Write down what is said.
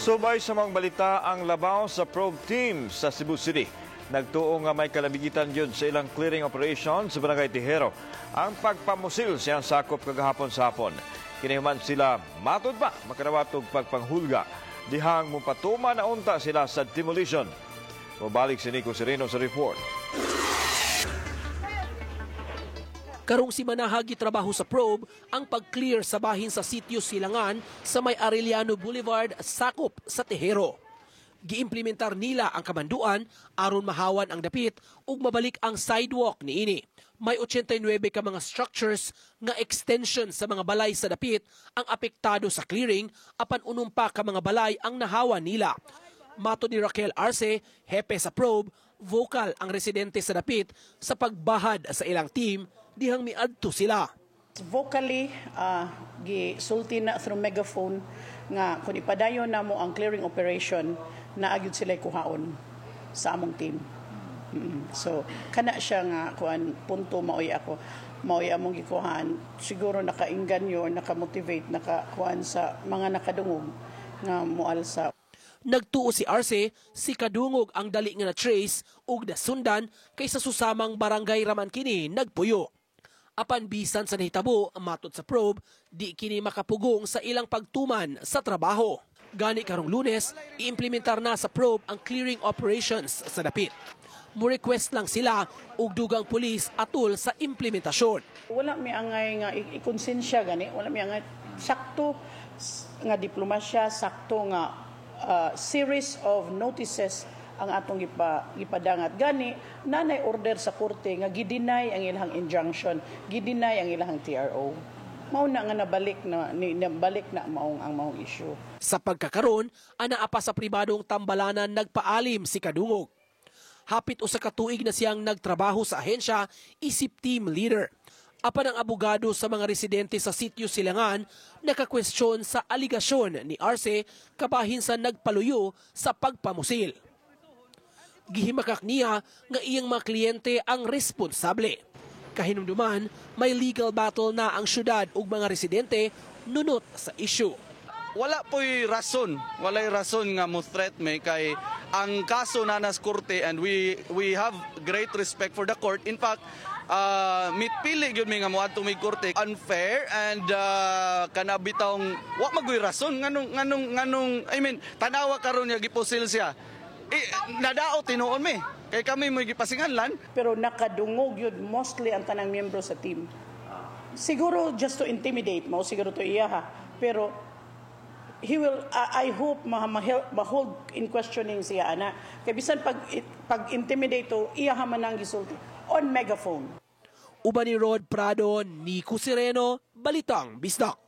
Subay sa mga balita, ang labaw sa probe team sa Cebu City nagtuo nga may kalabigitan yun sa ilang clearing operation sa Barangay Tejero. Ang pagpamusil siyang sakop kagahapon sa hapon. Kinihuman sila matud pa makadawat og pagpanghulga. Dihang mupatuma na unta sila sa demolition. Mubalik si Nico Sereno sa report. Karong si Manahagi trabaho sa probe ang pag-clear sa bahin sa sitio Silangan sa may Arellano Boulevard, sakop sa Tejero. Giimplementar nila ang kamanduan aron mahawan ang dapit ug mabalik ang sidewalk niini. May 89 ka mga structures nga extension sa mga balay sa dapit ang apektado sa clearing, apan unom pa ka mga balay ang nahawan nila. Mato ni Raquel Arce, hepe sa probe, vocal ang residente sa dapit sa pagbahad sa ilang team dihang miadto sila. Vocally, gisulti na through megaphone nga kung ipadayon namo ang clearing operation, naa gyud sila kuhaon sa among team. So kana siya nga kuan punto, maoy ako, maoy among gikuhaan, siguro nakainganyo, naka-motivate, nakakuan sa mga nakadungog nga mualsa. Nagtuo si Arce, si Kadungog ang dali nga na-trace ug nasundan kaysa susamang barangay raman kini nagpuyo. Apan bisan sa nahitabo, matod sa probe, di kini makapugong sa ilang pagtuman sa trabaho. Gani karong Lunes, iimplementar na sa probe ang clearing operations sa dapit. Mo-request lang sila og dugang pulis atul sa implementasyon. Wala mi angay nga ikonsensya gani, wala mi angay, sakto nga diplomasya, sakto nga series of notices ang atong gipadangat. Gani, nanay order sa korte nga gideny ang ilang injunction, gideny ang ilang TRO. Mao na nga nabalik na ni, nabalik na maong ang maong issue. Sa pagkakaron, anaa pa sa pribadong tambalanan nagpaalim si Kadungog. Hapit 1 ka tuig na siyang nagtrabaho sa ahensya isip team leader. Apan ang abogado sa mga residente sa sitio Silangan nakakwestiyon sa aligasyon ni Arce kabahin sa nagpaluyo sa pagpamusil. Gihimakak niya nga iyang mga kliyente ang responsable. Kahinumduman, may legal battle na ang syudad ug mga residente nunot sa issue. Wala po'y rason, walay rason nga mo threat me kay ang kaso na nas korte and we have great respect for the court. In fact, mitpili gyud mi nga moadto mig korte. Unfair and kana bitawng wa magoy rason nganong, I mean, tanawa karon nga gipusil siya. Eh, nadaot tinuon mi. Kay kami mo gipasinganlan. Pero nakadungog yun mostly ang tanang miyembro sa team. Siguro just to intimidate mo, siguro to iya ha. Pero he will, I hope ma-hold in questioning siya ana. Kay bisan pag intimidate to, iya ha man ang gisulti on megaphone. Uban ni Rod Prado, Nico Sereno, Balitang Bisdak.